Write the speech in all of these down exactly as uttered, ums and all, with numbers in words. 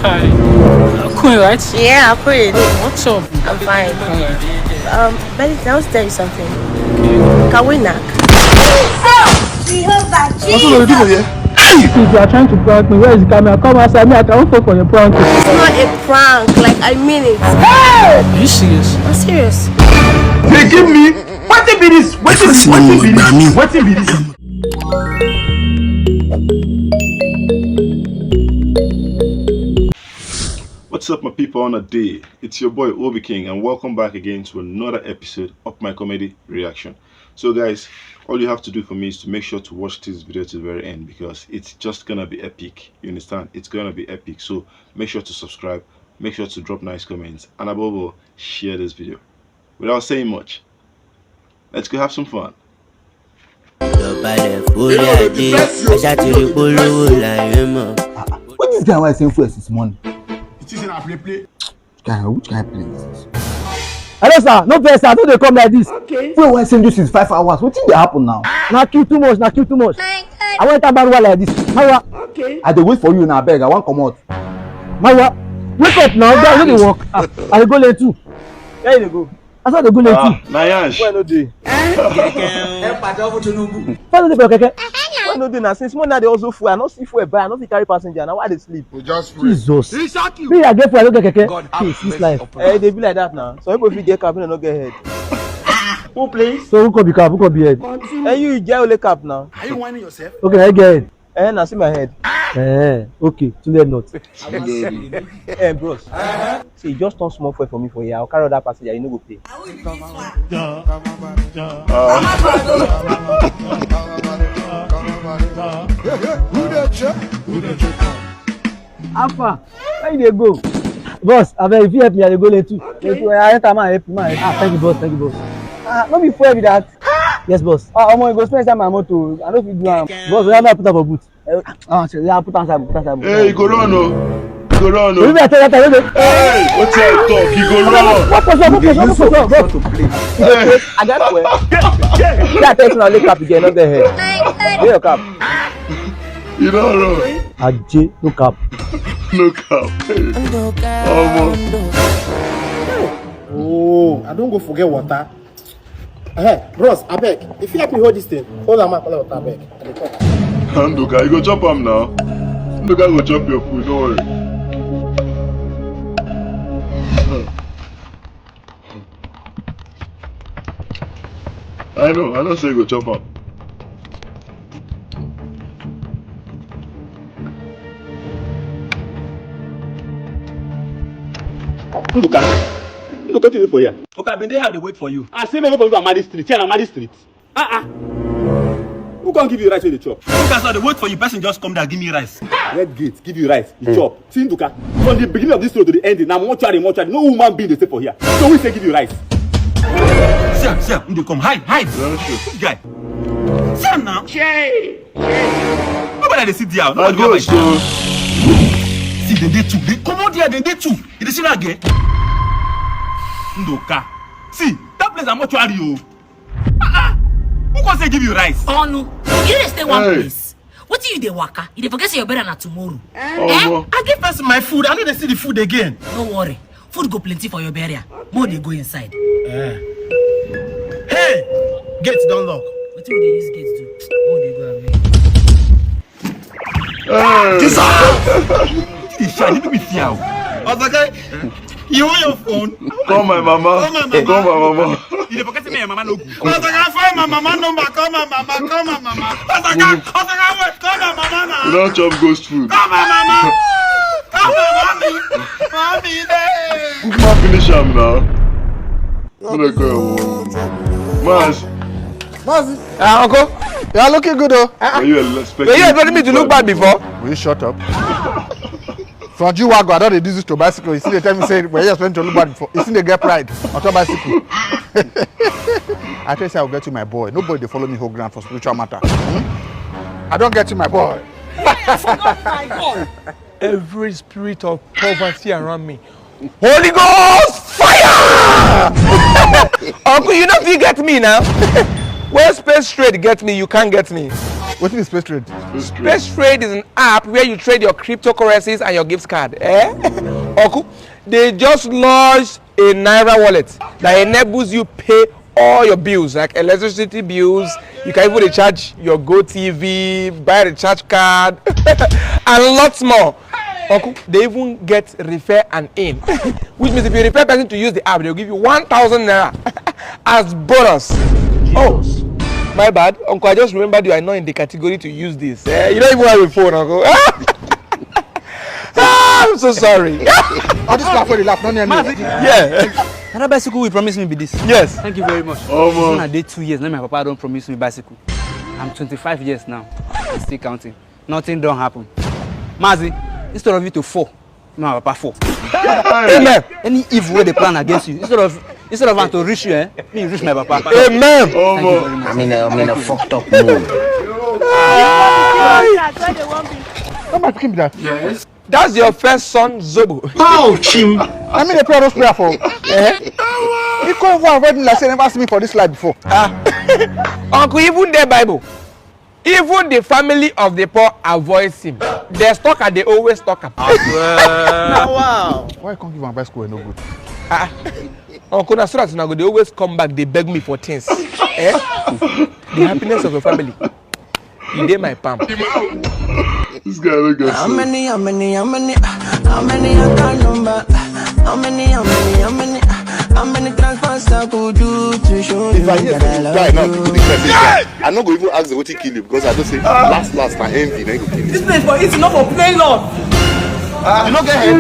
Hi. Queen, right? Yeah, Queen. What's up? I'm fine. Um, Benny, can I also tell you something? Can we knock? Jehovah, Jesus. Hey! If you are trying to prank me, where is the camera? Come outside. Me, I can't fall for your prank. It's not a prank. Like, I mean it. Are you serious? I'm serious. They give me. What be this? What be this? What be this? What be this? What's up, my people, on a day? It's your boy Obi King, and welcome back again to another episode of my comedy reaction. So, guys, all you have to do for me is to make sure to watch this video to the very end, because it's just gonna be epic. You understand? It's gonna be epic. So make sure to subscribe, make sure to drop nice comments, and above all, share this video. Without saying much, let's go have some fun. Ìjọba ilẹ̀ forí adé, ajá ti rí polówó láyé mọ́. What is this guy wey send fuel since morning? It is in a play play. Guy, which kind of play is this? Hello, sir. No vex, sir. No dey come like this. Okay. Fuel wey send you since five hours. Wetin dey happen now? Na queue too much. Na queue too much. I wan enter Marwa like this. Marwa. Okay. I dey wait for you now, abeg. I wan comot. Marwa, wake up now. Guy, no dey work. Ah, I dey go late too. Where you dey go? I saw the good lady. Ah, na yansh. Why no dey? Why no dey for keke? Why no dey na since morning I dey hustle fuel. I no see fuel buy. I no fit carry passenger. Na why I dey sleep? We just pray. Jesus. Me, I get fuel, I no get keke. God have mercy upon us. Eh, e dey be like that now. Some people fit get cap, dem no get head. Who, please? So who come be cap? Who come be head? Eh, you, you get only cap now. Are you whining yourself? Okay, I get head. Eh, na see my head. Eh, okay, Tunde not. Eh, bros. See, just turn small fuel for me for here. I'll carry other passenger. You no go pay. How far? Where you dey go? Boss, abeg, if you help me, I dey go late too. Okay. Late too. I enter, man, help you, man. Ah, thank you, boss. Thank you, boss. Ah, no be fuel be that. Yes, boss. Ah, omo, you go spend inside my motor. I no fit do am. Boss, oya, make I put am for boot. Eh, ah, sorry, yeah, put am inside, put am inside. Hey, you go run o. You go run o. Maybe I tell you, I tell you. Hey, wetin I talk? You go run. What was up? What was up? What was up? Hey. I got well. Yeah, I tell you, no, cap again, no get head. Where your cap? You don run. Ajay, no cap. No cap. Omo. Oh, I don go forget water. Hey, bros, abeg, if you help me hold this thing, hold am up, hold am, abeg. I dey come. Nduka, you go chop am now. Nduka go chop your food, don't worry. I know, I know say you go chop am. Nduka, Nduka, wetin you do for here? Okay, I been dey here dey wait for you. I say make you go for Amadi Street. Here na Amadi Street. Ah ah. Who come give you rice wey you dey chop? Nduka, so I dey wait for you. Person just come there give me rice. Red gate give you rice, you chop. See Nduka, from the beginning of this road to the ending, na mortuary, mortuary. No human being dey stay for here. So we say give you rice. See am, see am, he dey come. Hide, hide. Good guy. See am now. Nobody dey sit there. Nobody dey bite. See, dem dey two. Dem comot there, dem dey two. You dey see that girl? Nduka. See, that place na mortuary o. Ah ah. Who come say give you rice? Onu, you dey stay one place. Wetin you dey waka? You dey forget say your burial na tomorrow. Eh? I give person my food. I no dey see the food again. No worry. Food go plenty for your burial. More dey go inside. Eh. Hey! Gate don lock. Wetin we dey use gate do? More dey go away. Hey. Jesus! Wetin dey shine? You make me fear o. Osakai, you want your phone? Call my mama. Call my mama. Call my mama. You dey forget say me and your mama no good. Osakai, find my mama number. Call my mama. Call my mama. Osakai, Osakai, wait. Call my mama now. You don chop ghost food. Call my mama. Call my mommy. Mommy dey. Kukuma finish am now. No dey go. Mas. Mas. Ah, uncle, you are looking good, oh. Were you expecting me to look bad before? Will you shut up? From G-Wagon, I don dey do this to bicycle. You still dey tell me say, "Well, you expect to look bad before." You still dey get pride on top bicycle. I tell you say I go get you my boy. Nobody dey follow me hold ground for spiritual matter. Hmm? I don get you my boy. Yes, God, my God. Every spirit of poverty around me, Holy Ghost fire! Uncle, you no fit get me now. When space trade get me, you can't get me. Wetin be Space Trade? Space Trade is an app where you trade your cryptocurrencies and your gift card. Eh? Uncle, they just launched a Naira wallet that enables you pay all your bills, like electricity bills. You can even recharge your Go T V, buy a recharge card, and lots more. Uncle, they even get refer and in, which means if you refer person to use the app, they'll give you one thousand naira as bonus. Oh, my bad, Uncle. I just remembered you are not in the category to use this. Eh, you don't even have a phone, Uncle. Ah, I'm so sorry. All this laugh wey dey laugh no near me. Yeah. Na that bicycle wey you promise me be this. Yes. Thank you very much. Omo. Since I dey two years, na my papa don promise me bicycle. I'm twenty-five years now. I'm still counting. Nothing don happen. Mazi, instead of you to fall, na my papa fall. Amen. Any evil wey dey plan against you, instead of instead of am to reach you, eh, me reach my papa. Amen. Thank you very much. I'm in a, I'm in a fucked up mood. How my pikin be that? That's your first son, Zobo. Oh, Chim. I mean, the prayer those prayer for. Eh? He come for avoid me like say never see me for this life before. Uncle, even the Bible, even the family of the poor avoids him. There's talk and they always talk about. Why you can't give am bicycle wey no good? Uncle, na so that una go dey always come back, they beg me for things. Eh? The happiness of your family, e dey my palm. This guy look at How many, how many, how many, how many I can number? How many, how many, how many, how many transfers I could do to show you If I hear that I say you love die now, you? you think I say die. I no go even ask the wetin kill you because I know say last last na envy na you go kill you. This place for eat, not for play love. You no get head.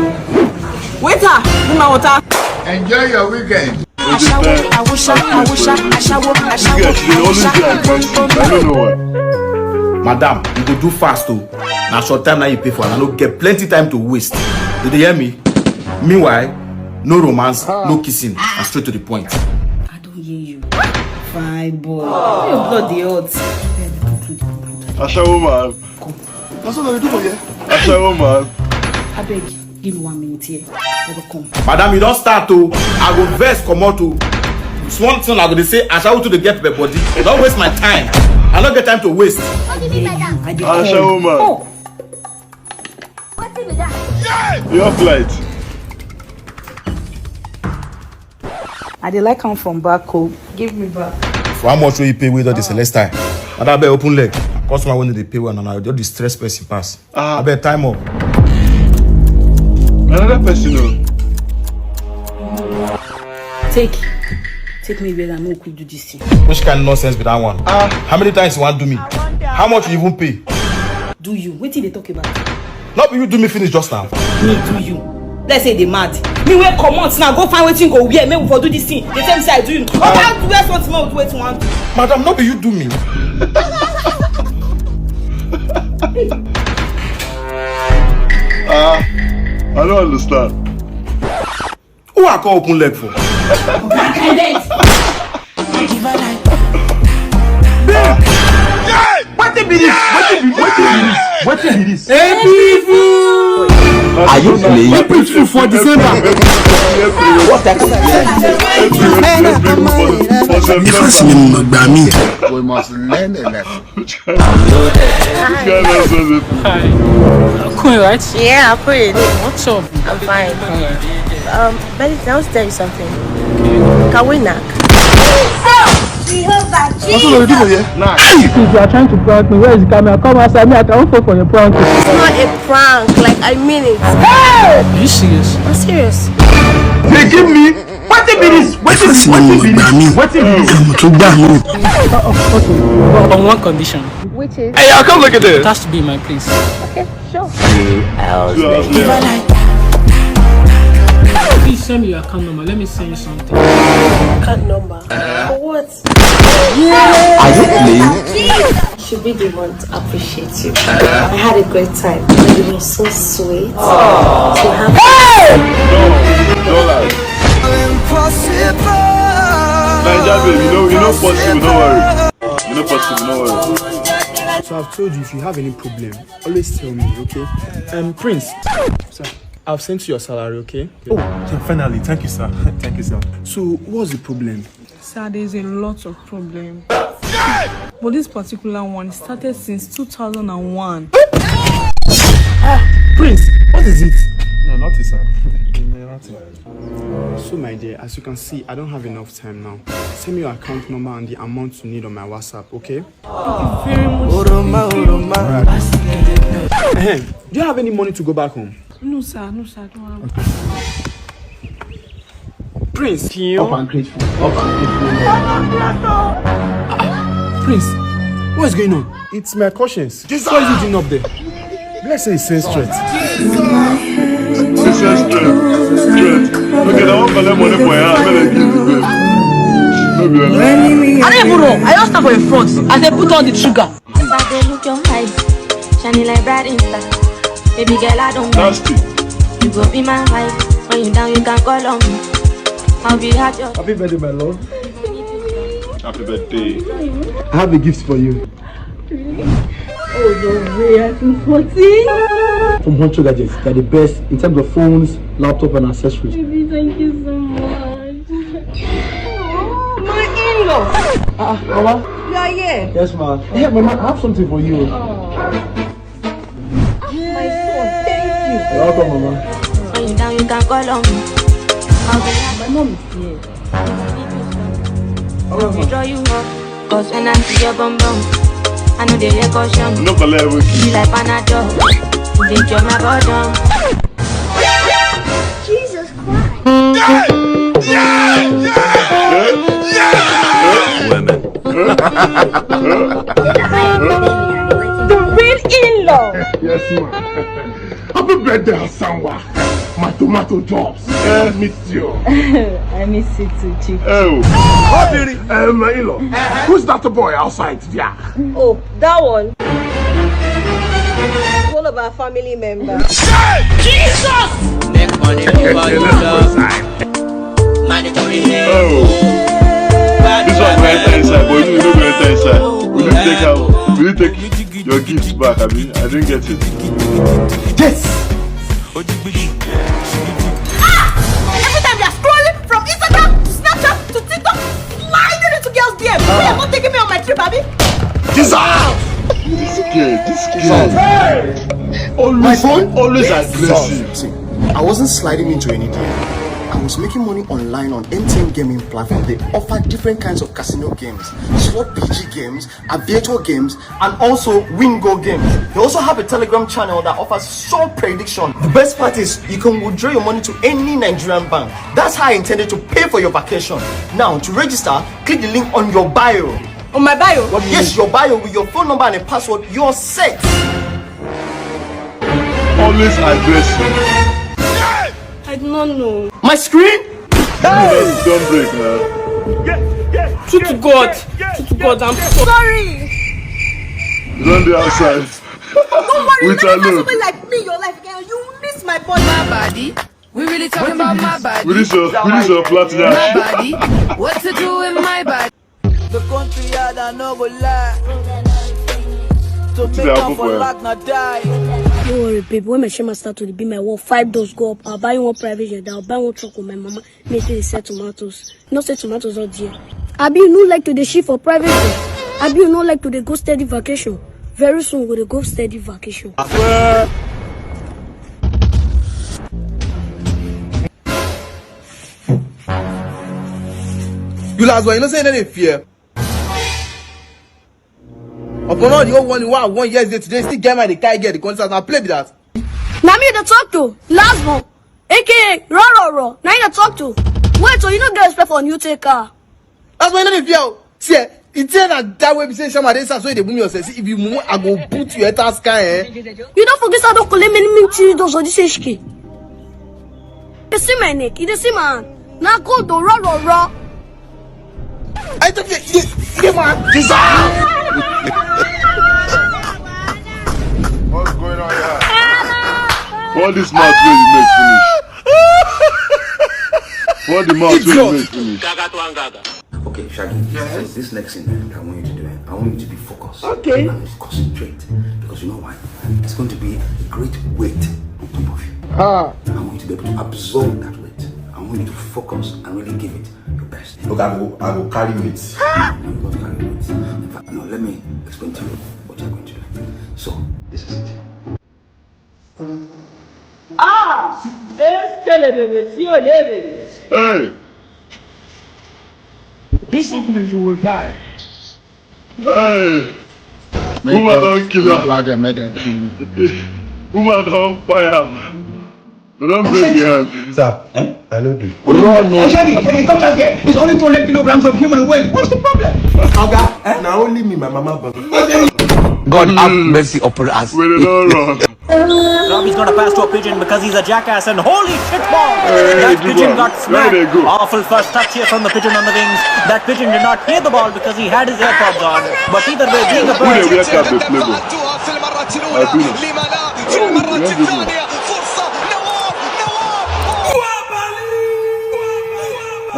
Waiter, bring my water. Enjoy your weekend. Ashawo, awusha, awusha, ashawo, ashawo, Yes, you always awusha. do that. I don't know why. Madam, you go do fast o. Na short time na you pay for and I no get plenty time to waste. You dey hear me? Meanwhile, no romance, no kissing, and straight to the point. I don't hear you. Fine boy. Your blood dey hot. Ashawo man. That's what I do for you. Ashawo man. Abeg, give me one minute here. I go come. Madam, you don start o. I go vex comot o. Small thing I go dey say, ashawo too dey get pepper body. Don't waste my time. I no get time to waste. I dey come. Ashawo man. Oh, You have light. I dey like am from back o. Give me back. For how much wey you pay wey don dey select time? Madam, abeg open leg. Customer wey no dey pay well na na just dey stress person pass. Abeg time up. Another person o. Take. Take me where I no quick do this thing. Which kind of nonsense be that one? How many times you wan do me? How much you even pay? Do you? Wetin you dey talk about? No be you do me finish just now. Me do you? Let's say they mad. Me wey comot now, go find wetin go wear, make we for do this thing. They tell me say I do you. Oga, do wear something, make we do wetin we wan do. Madam, no be you do me. Ah, I don't understand. Who I call open leg for? Wetin be this? Wetin be wetin be this? Wetin be this? Are you playing? April Fool for December. What type of Because you know, gbà mí. We must learn a lesson. This guy knows something. Queen, right? Yeah, Queen. What's up? I'm fine. Um, Benedict, I want to tell you something. Can we knock? That's what I do for you. If you are trying to prank me, where is the camera? Come outside. Me, I can't fall for your prank. It's not a prank. Like, I mean it. Are you serious? I'm serious. They give me. Wetin be this? Wetin be this? Wetin be this? Wetin be this? Àmọ̀ tó gbà mí. Okay. But on one condition. Which is? Hey, y'all, come look at It this. Has to be my place. Okay, sure. Two hours later. Please send me your account number. Let me send you something. Account number. For what? Are you playing? Should be the one to appreciate you. I had a great time. It was so sweet. So happy. Dollars. Naija babe, you know, you know possible, no worry. You know possible, no worry. So I've told you, if you have any problem, always tell me, okay? Um, Prince, sir, I've sent you your salary, okay? Oh, yeah, finally. Thank you, sir. Thank you, sir. So, what's the problem? Sir, there's a lot of problem. But this particular one started since two thousand and one. Prince, what is it? No, nothing, sir. Nothing. So, my dear, as you can see, I don't have enough time now. Send me your account number and the amount you need on my WhatsApp, okay? Very much. Oroma, oroma. Ehem, do you have any money to go back home? No, sir. No, sir. I don't have. Prince. Up and grateful. Up and grateful. Prince, what is going on? It's my conscience. What is he doing up there? Let's say he sends straight. He sends straight. Straight. Okay, now I want to collect money for your hand. Let me give you, babe. No be like that. I don't even know. I just stand for in front as they put on the trigger. As I dey look your eyes, shining like bright star. Baby girl, I don't mind. Nasty. You go be my wife. When you down, you can call on me. I'll be at your Happy birthday, my love. Happy birthday. I have a gift for you. Oh, no way. iPhone fourteen. From Honcho Gadgets, they're the best in terms of phones, laptop, and accessories. Baby, thank you so much. Oh, my in-law. Ah, Mama. You are here. Yes, ma. Hey, Mama, I have something for you. My son, thank you. You're welcome, Mama. When you down, you can call on me. I'll be My mom is here. I'll be draw you up. Cause when I see your bum bum, I know they hear caution. No collect everything. Be like Panadol. They cure my bottom. Jesus Christ. Yeah, yeah, yeah, yeah. Women. The real in-law. Yes, ma. Happy birthday, Asanwa. My tomato drops. I miss you. I miss you too, Chief. Oh. Uh, my in-law. Who's that boy outside there? Oh, that one. One of our family members. Make money over you, love. Money coming here. Oh. This one go enter inside, but you no go enter inside. Will you take out? Will you take your gift back, abi? I didn't get it. Yes! Ah! Every time you are scrolling from Instagram to Snapchat to TikTok, sliding into girls' D M. You are not taking me on my trip, abi? This girl, this girl. Always, My phone? Always Yes. aggressive. See, I wasn't sliding into any D M. I was making money online on M T N gaming platform. They offer different kinds of casino games, slot P G games, aviator games, and also Wingo games. They also have a Telegram channel that offers sure prediction. The best part is you can withdraw your money to any Nigerian bank. That's how I intended to pay for your vacation. Now, to register, click the link on your bio. On my bio. Yes, your bio with your phone number and a password. You're set. Always aggressive. I do not know. My screen? Don't, don't break now. True to God. True to God. I'm sorry. You don't dey outside. Don't worry. With Let me alone. Somebody like me in your life again. You miss my body. My body. We really talking about my body. With this, uh, with this, uh, flat My yash. Body. What to do in my body? The country yard, I no go lie. To Wetin make dey am happen for for lack na die. No worry, babe. When my shema start to dey be my work, five doors go up. I'll buy one private jet. I'll buy one truck with my mama. Make sure they sell tomatoes. No sell tomatoes out there. Abi you no like to dey shift for private jet? Abi you no like to dey go steady vacation? Very soon we dey go steady vacation. You last one, you know say you no dey fear. Upon all the whole one, one, one years day today, still get my dey carry girl the concert. Now play be that. Na me dey talk to last one, A K A raw raw raw. Na you dey talk to. Wait, so you no get respect for new take car. That's why you no dey fear. Oh. See, eh, it's here that that way be say Shama dey inside, so you dey boom yourself. See, if you move, I go put you enter sky, eh? You don't forget how to collect many many things those on this H K. You see my neck, you dey see my hand. Na gold o, raw raw raw. I tell you, you dey, you dey mad. What's going on here? All this mouth wey you make finish. What the mouth wey you make finish. Okay, Shaggy, this, this next thing that I want you to do, eh, I want you to be focused. Okay. And concentrate. Because you know why? It's going to be a great weight on top of you. Ah. I want you to be able to absorb that weight. I want you to focus and really give it your best. Look, I go, I go carry weight. You go carry weight. In fact, no, let me explain to you what you're going to do. So, this is it. Ah! Eskelebebe, siolebebe. Hey! This evening you will die. Hey! Woman don kill am. Woman don kpai am. Dem don break the hand. Sir, I no do. Run o. Hey, Shaggy, hey, come back here. It's only two hundred kilograms of human weight. What's the problem? Oga, na only me my mama born. God have mercy upon us. We dey don run. Robbie's got a pass to a pigeon because he's a jackass and holy shit ball! Hey, That good pigeon one. Got Where smacked. They go? Awful first touch here from the pigeon on the wings. That pigeon did not hear the ball because he had his AirPods on. But either way, being a bird, Who dey wear cap dey play ball? في المرة الأولى، لما لا؟ في المرة الثانية، فرصة، نوار،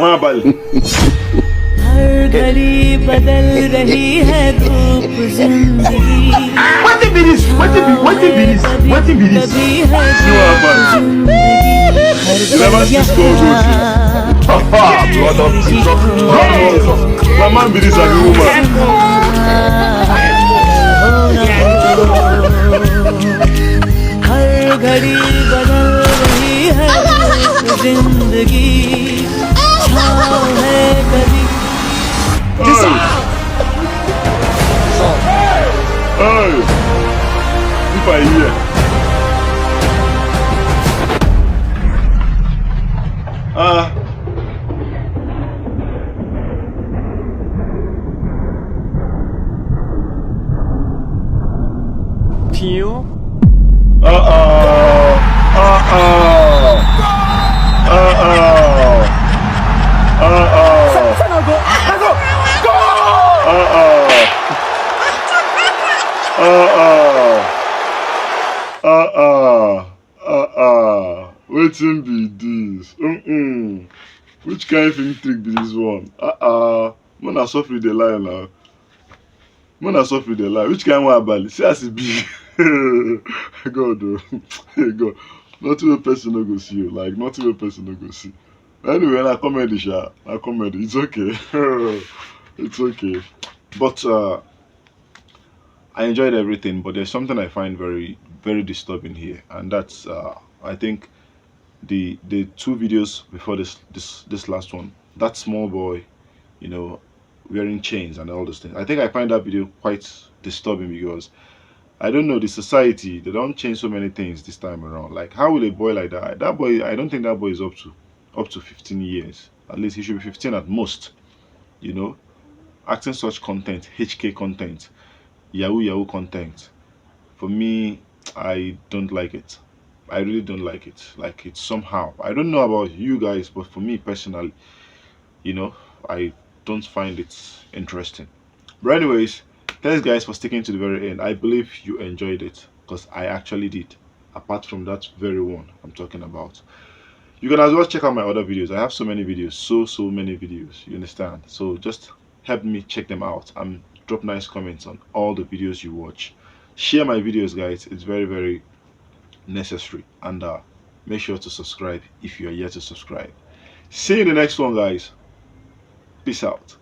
نوار. One ball. हर घड़ी बदल रही है रूप जिंदगी Wetin be this? Wetin be, wetin be this? Wetin be this? कभी है See what happen. You never see score goal since. Blood of Jesus. Na man be this abi woman? हर घड़ी बदल रही है रूप जिंदगी छाँव है कभी Hey! Hey! If I hear. Ah. Pio. Uh-oh. Uh-oh. Uh-oh. Uh-oh. Uh-oh. Uh-oh. Uh-oh. Uh-oh. Wetin be this? Mm-mm. Which kind of thing trick be this one? Uh-uh. Mona suffer the line now. Mona suffer the line. Which kind of one about? See as it be. God, oh. God. Nothing a person no go see you. Like, nothing a person no go see. Anyway, na comedy, sha. Na comedy. It's okay. It's okay. But uh, I enjoyed everything, but there's something I find very, very disturbing here, and that's, uh, I think, the the two videos before this this this last one. That small boy, you know, wearing chains and all those things. I think I find that video quite disturbing because I don't know, the society, they don't change so many things this time around. Like, how will a boy like that? That boy, I don't think that boy is up to up to fifteen years. At least he should be fifteen at most. You know, acting such content, H K content, Yahoo Yahoo content. For me, I don't like it. I really don't like it. Like, it's somehow. I don't know about you guys, but for me personally, you know, I don't find it interesting. But anyways, thanks guys for sticking to the very end. I believe you enjoyed it, because I actually did. Apart from that very one I'm talking about, you can as well check out my other videos. I have so many videos, so so many videos. You understand? So just help me check them out and drop nice comments on all the videos you watch. Share my videos, guys. It's very, very necessary. And uh, make sure to subscribe if you are yet to subscribe. See you in the next one, guys. Peace out.